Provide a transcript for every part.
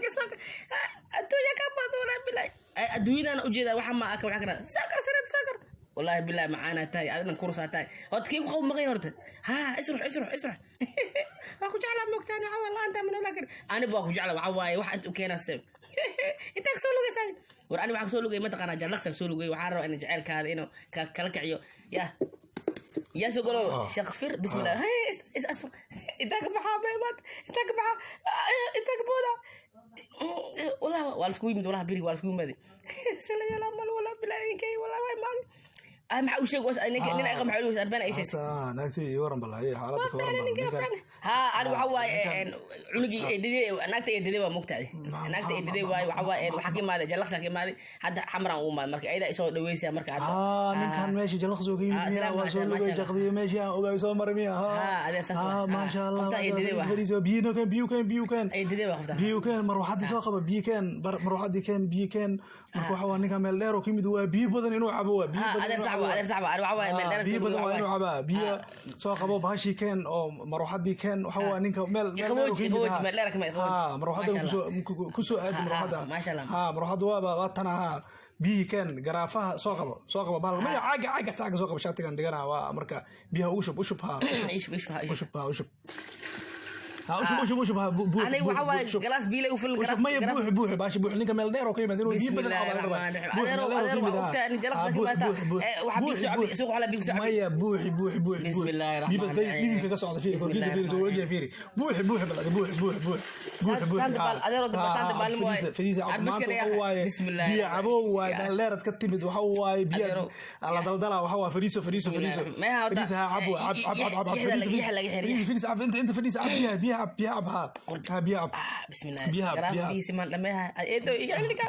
Ninka soo adduunya ka badan, wallahi bilahi, adduunyadan ujeedaa waxa ma aka waxa kana soo kor sareed, soo kor. Wallahi bilahi, macaanaa tahay adina, kursaa tahay. Horta kii ku qabo maqay horta. Ha isrux, isrux, isrux. Waa ku jeclaa, moogtaan? Waxa waa la'aanta ma noolaa kari. Aniba waa ku jeclaa. Waxa waaye wax inta u keenase intaa kasoo lugaysaa? War ani waxaa kasoo lugay, mataqaanaa, Jallaqsa kasoo lugay. Waxaan rabaa in jaceylkaada inuu kala kiciyo. Ya yaa soo galo shaqfir. Bismillah, hey, is astur. Intaa ka baxaa beemaad, intaa ka baxaa, intaa ka booda. Wallahi waa laskugu yimid, wallahi biri waa laskugu yimaaday. Sala yeelaa mal, wallahi bilahi, ninkay wallahi waa imaanay. Ah, maxaa u sheeg was ninka nin ay maxaa u arbaan ay sheeg. Hasa naagtii ii waran bal, haye, xaaladda ka waran bal ninkan. Ha, ani waxa waaye cunugii eedadee, naagta eedadee waa mogtahay, naagta eedadee waaye. Waxa waaye waxaa ka imaaday Jallaqsa ka imaaday, hadda Xamran uu imaaday. Marka ayada isoo dhaweysa marka hadda. Haa, ninkan meesha Jalaqsoo ka yimid miya? Waa soo lugay, jaqdiyo meeshii aan ogaay soo maray miya? Ha, adee saas. Ha, maasha Allah. Qofta eedadee waa. Fadhiiso, biyo keen, biyo keen, biyo keen. Eedadee waa qofta. Biyo keen, marwaxadii soo qaba, biyo keen, marwaxadii keen, biyo keen. Marka waxa waa ninka meel dheer oo ka yimid, waa biyo badan inuu cabo, waa biyo badan. Adeer sax waa, adeer sax waa. Ani waxa waaye meel dheer. Biyo badan waa inuu cabaa. Biyo soo qabo, bahashii keen oo marwaxadii keen. Waxa waa ninka meel meel dheer oo ka yimid. Qabooji, meel dheer ka yimid, qabooji. Ha, marwaxada kusoo aadi marwaxada. Maasha Allah. Ha, marwaxada waaba waa tana. Ha, biyihii keen, garaafaha soo qabo, soo qabo bahalka. Maya, caaga, caaga, caaga soo qabo, shaatigan dhigana waa. Marka biyaha ugu shub, u shub, ha. Ish, ish, ish. U shub, ha, u shub, ha, u shub, u shub, u shub, ha, buux. Aniga waxa waaye galaas biilay u filan. Ushub, maya, buux, buux baashi, buux. Ninka meel dheer oo ka yimid inuu biyo badan cabo laga rabaa. Buux, meel dheer oo ka yimid, ha. Bismillaahi. Ha, buux, buux, buux. Waxa Buux, biig soo buux. cabi, suuq xoolaha biig soo cabi. Maya, buuxi, buuxi, buuxi, buux. Bismillaahi Biyo raxmaani badan raxiim. dhididka ka socda, fiiri korkiisa, fiiri soo wajiga, fiiri, buuxi, buuxi balad, buuxi, buux, buux, buux, buux. Saanta baal, adeero damba, saanta baalin waaye. Fadhiisa, fadhiisa. Arbiskan Maanta ayaa- waxa waaye Bismillaahi biyo cabow waaye. Ya. Meel dheerad ka timid waxa waaye biyo Adeero. la daldala. Waxa waaye fadhiiso, fadhiiso, fadhiiso. Maya, horta- Fadhiisa, ha, cab, cab, cab, cab, cab, cab. Ixda Fadhiisa, laga xiray. fadhiisa, fadhiisa, cab inta, inta fadhiisa, cab biyaha, biyaha cab, biyaha cab, ha, ha, biyaha cab. Ah, bismillah. Biyaha, Garaaf biyaha. biisi maan dhameeha. Eedo iga celini ka.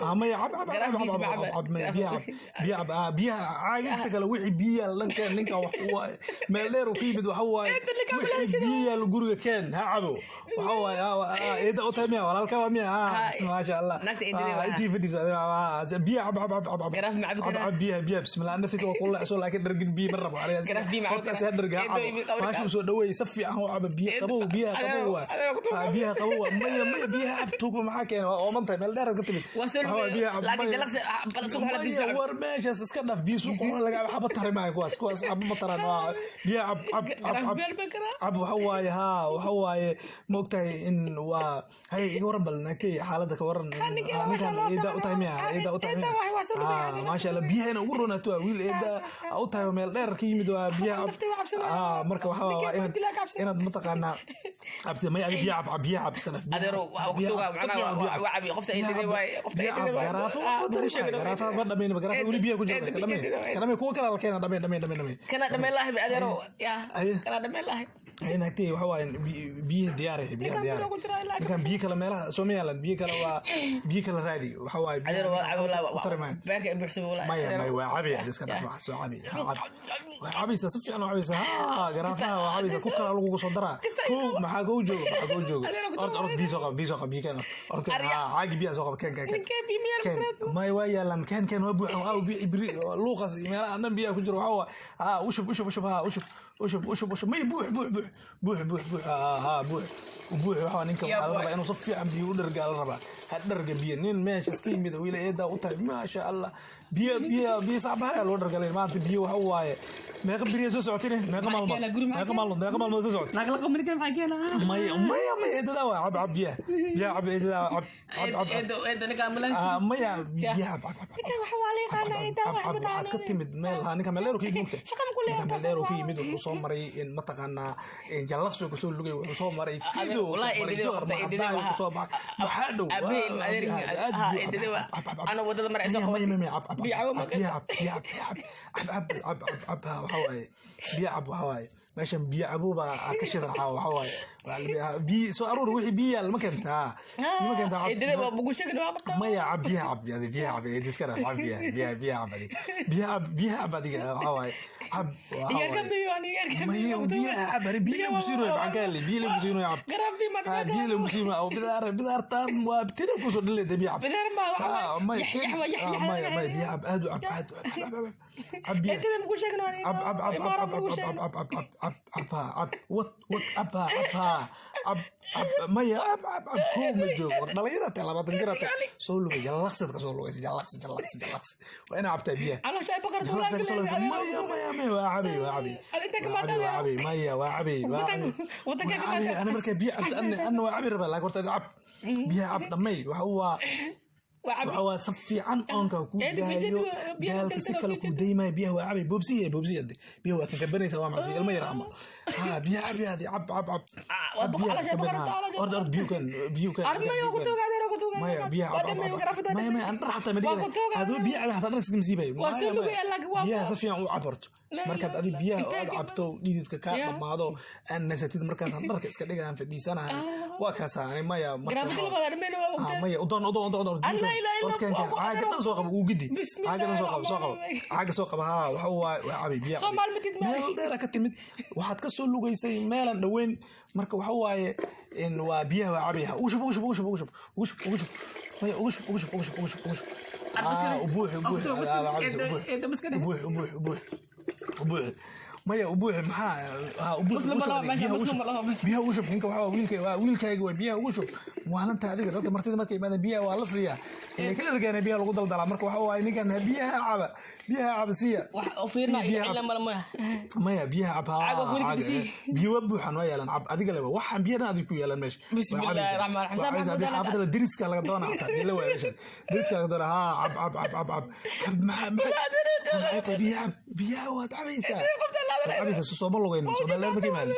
Ah, maya, cab, cab, cab, Garaaf cab, biisi cab, ma cab, caba. cab, maya, biyaha cab, biyaha cab, ah, biyaha caagagta kale, wixii biyo yaal dhan keen. Ninkan wax waaye meel dheer uu ka yimid. Waxa waaye Eedo ninkan wixii bilaashada. biyo yaal guriga keen, ha cabo. Waxa waaye eeda u tahay miya? Walaalka waa miya? Ah, maasha Allah. Naagta eedadii Ah, waa. intii fadhiisa, biyaha cab, cab, cab, cab, cab. Garaaf ma cabi Cab, karaa? cab biyaha, biyaha. Bismillah, naftayda waa kula lecso, laakiin dhargin biyo ma rabo aniga. Garaaf biyo ma cabi Hortaas ha karaa? dharga, ha Eedo cabo. imi qabri Baasha ka. usoo dhaweey, si fiican u cabo biyo Eedo- qabow, biyaha qabow waa. Adeero ku tuur. Ah, biyaha qabow waa. Maya, maya, biyaha cab. Tuugma maxaa keenay? Waa ooman tahay, meel dheeraad ka timid. Waa soo Waxa waaye lugay. biyaha cab. Laakiin Maya. Jalaqsi, bal suuq xoolaha biyo soo Maya, cab. war meeshaas iska dhaf. Biyo suuqa xoolaha laga cabo xaba tari maayo kuwaas, kuwaas xaba ma taraan. Waa biyaha cab, cab, cab. Garaaf Cab. biyo ma karaa? Cab. Waxa waaye, ha, waxa waaye ma ogtahay in waa hay iga waran bal naagtay, xaaladda ka waran. Ninkan Ah, ninkan masha Allah, eeda u tahay miya? Eeda u tahay eeda miya? waa soo lugay. Ah, maasha Allah, biyaha ina ugu roonaato waa wiil eeda u tahay oo meel dheer ka yimid, waa biyaha cab. Naftay waa cabsanaya. Ah, marka waxa waa Ninkan inaad waa dilaa ka cabsanaya. Inaad mataqaanaa cabsi. Maya, adiga biyaha cab, cab, biyaha cab, iska dhaf. Biyaha Adeero, cab, waa biyaha waqtiga, cab, si macnaha fiican biyaha cab. waa cabi. Qofta Biyaha eedadii cab, waaye, qofta biyaha eedadii cab, waaye. garaafa Ah, waxba tari buu sheegay, maayo. Garaafa ma dhammayn, garaafa weli biyaha ku jira. Eedo Ka dhammayn, eedadii waaye. ka dhammayn, kuwa kale la keena. Dhammayn, dhammayn, dhammayn, dhammayn. Kana dhameen lahay adeero. Ya. Aye. Kana dhameen lahay. Naagtay waxa waaye biyihi diyaar, biyaha Ninkan diyaar. guriga ku jira ilaa Ninkan biyo kale meelaha soo ma yaalan? Biyo kale waa biyo kale raadi. Waxa waaye biyaha Adeero waa cabi ku walaa. tari maayo. Beerka i buuxsamo walaa. Maya. Adeero. Maya, waa cabi, iska dhaf, wax soo cabi. Ha, cab, waa cabaysaa, si fiican waa cabaysaa. Ha, garaafaha waa cabaysaa, ku kala lagugu soo daraa. Kow, maxaa kuu joogo? Maxaa kuu joogo? Adeero ku Orod, orod, biyo soo qaba, biyo soo qaba, biyo keen, orod keen. Arya. Ha, caagi biyaha soo qaba, keen, keen, keen. Ninkee biyo miyaa Keen. raad? Maya, waa yaalan, keen, keen, waa buuxan. Aa, biyo biri luuqas iyo meelaha dhan biyaha ku jiro. Waxaa waa ha, ushub, ushub, ushub, ha, ushub, ushub, ushub, ushub. May, buux, buux, buux, buux, buux, buux, ha, ha, buux, buux. Waxaa ninka Ya waxaa la boy. rabaa inuu si fiican biyo u dhargaa la rabaa. Ha dharga biyo. Nin meesha iska yimid, wiil eedaa u tahay, maasha Allah, biyo, biyo, biyo sacbaha loo dhargalay maanta. Biyo waxa waaye meeqa beriya soo socotine? Meeqa maalmood? Keenaa guri? Maxaa Meeqa maalmood? Meeqa maalmood soo socotay? Naag la qabo ninkan maxaa keenaa? Maya, maya, maya, eedadaa waa cab, cab biyaha, biyaha cab, eedadaa cab, cab, cab, cab. Eedo, eedo ninkan malan. Ah, maya, biyaha cab, cab, cab. Ninkan waxa waa la yaqaanaa, eedaa Cab, waa cab. Waxaad ka timid meel, ha, ninka meel dheer ka yimid, mugta. Shaqa ma ku leeyahay? Ninka meel dheer ka yimid, wuxuu soo maray in mataqaanaa in Jallaqso kasoo lugay, wuxuu soo maray Fido, wuxuu Wallahi soo maray eedadii Joor, waa qabtay, eedadii Maxadaa waa- kusoo baxay, maxaa dhow. Aabbahay ilma adeerkii, Aad ha, biyo eedadii waa- cab, cab, cab. Ana wadada marayso Maya, qabatay. maya, maya, cab, cab, Biyo cabo ma cab, biyo cab, biyo cab, biyo cab, cab, cab, cab, cab, ha, waxa waaye biyo cab. Waxa waaye meeshan biyo cabo baa ka shidan caawa. Waxa waaye biyo soo aruur, wixii biyo yaal ma keentaa? Biyo ma keentaa? Cab. Eedadii waa bugu sheegin, waa qabtaa. Maya, cab biyaha, cab adi, biyaha cab, eed iska dhaaf, cab biyaha, biyaha, biyaha cab adi, biyaha cab, biyaha cab adiga. Waxa waaye cab, waxa Igarka waaye. biyo ani igarka. Maya, biyaha cab ani, biyo la busiino maxaan ka helay? Biyo la busiino cab. Garaafi ma? Ah, biyo la busiino oo bidaar, bidaartaan waa tira kusoo dhaleeda. Biyo cab. Bidaar ma waxa Ah, maya, yax yax yax. ah, maya, maya, biyaha cab, aad u cab, aad u cab, cab, cab, cab biyaha. Eedadii maku sheegin ani. Cab, cab, cab, Imaara cab, maku cab, sheegin. cab, cab, cab, cab. Cab, cab, ha, cab, wad, wad, cab, ha, cab, ha, cab, cab. Maya, cab, cab, cab. Koo ma joogo. War dhalinyaro tahay, 20 jir tahay, soo lugay, jallaqsid, ka soo lugaysa, jallaqsi, jallaqsi, jallaqsi. Waa inaa cabtaa biyaha. Caloosha ay baqarto. Jallaqsi ka soo lugaysa. Maya, maya, maya, waa cabay, waa cabay. Ad intaa ka Waa cabay, waa cabay. Maya, waa cabay, waa cabay. Wadanka Waa ka cabay. maata. Ana markaa biyo cabto, ana waa cabi rabaa, laakiin horta adi cab biyaha, cab dhamay. Waxa waa Waa cabi. Waxa waa si fiican oonka ku daayo, biyaha daalka si daldalo, kale ku daymayo. Biyaha waa cabay, boobsiya, boobsiya de. Biyaha waa kakabanaysa, waa macsi ilmo yar ama ha biyaha cabi, hadi cab, cab, cab. Ah, waa Cab biyaha, caloosha ay kaban, baqarto, ha. caloosha. Ord, ord, biyo kan, biyo kan. Armayo ku Biyo kan. tuugaa, ku tuugaa. Maya, biyaha Waa cab, cab, dhammeeyo cab. garaafada. Maya, maya, an dhar xataa ma Waa dhigana ku tuugaa. Haduu biyo cabi, xataa dhar iskama siibayo. Waa soo Maya, maya. lugaya, laakiin waa Biyaha si fiican u cab horto. La Markaad ilaha adi illa. biyaha Intee aad ka cabto, dhididka kaa Ya. dhamaado, aan nasatid, markaasaan dharka iska dhigaan, fadhiisanahay, waa kaasaa. Ani maya, marka Garaafada labaad dhammeeyo waa Ah, ogtaa. maya, udon, udon, udon, udon. Allah, ilaha illa. Orod, keen, keen. Caaga dhan soo qabo, ugu gidi. Bismillah Caaga dhan soo qabo, soo qabo. ar-Rahmaan. Caaga soo qabo, haa. Waxa waa cabay biyaha. Soo maalmatid maayo. Meel dheer ka timid, waxaad ka soo lugaysay meelan dhoweyn. Marka waxa waaye in waa biyaha waa cabay. Ugu shub, ugu shub, ugu shub, ugu shub, ugu shub, ugu shub. Maya, ugu shub, ugu shub, ugu shub, ugu shub, ugu shub. Ah, ubuuxi, ubuuxi. Ah, waa cabaysa, ubuuxi. Eeda. Ubuuxi, ubuuxi, ubuuxi, ubuuxi. Maya, ubuuxi. Maxaa? Ha, ubuuxi. Muslim Ugu shub ma laha adiga. meesha, Biyaha ugu muslim shub. ma laha meesha. Biyaha ugu shub ninka. Waxaa waa wiilka, waa wiilkayga, waa biyaha ugu shub. Maalinta adiga dadka martida markay yimaadaan biyaha waa la siiyaa, ilay ka dhargeena biyaha lagu daldalaa. Marka waxa waaye ninkan biyaha caba, biyaha caba, siiya. Wax oo fiirna Siiya, iyo biyaha illa cab. mala maya. Maya, biyaha cab, ha. Caaga weliga Caaga, sii. biyo waa buuxan, waa yaalan. Cab adiga leba, waxaan biyo dhan adiga ku yaalan meesha. Waa Bismillaahi cabaysaa. raxmaani raxiim. Waa cabaysaa. Haddii xaafadda la deriska laga doona xataa hadii la waayo meeshan deriska laga doona. Ha, cab, cab, cab, cab, cab, cab. Maxaa, maxay, maxay tahay? Biyaha cab, biyaha waad cabaysaa, waad cabaysaa. Sooma lugayn, Soomaaliland ma ka imaanin,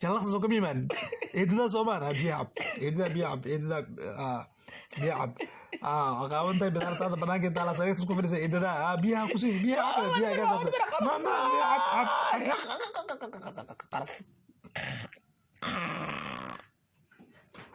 jallaqsa soo kama imaanin, eedadaa soomaan. Ha, biyaha cab, eedadaa biyaha cab, eedadaa, ah, biyaha cab. Ah, qaawantahay, bidaartaada banaanka intaa sariirta isku fadhisa. Eedadaa, ah, biyaha ku siis, biyaha cab, biyaha kaa saarta. Ma, ma, biyaha cab, cab, cab. Qaraf.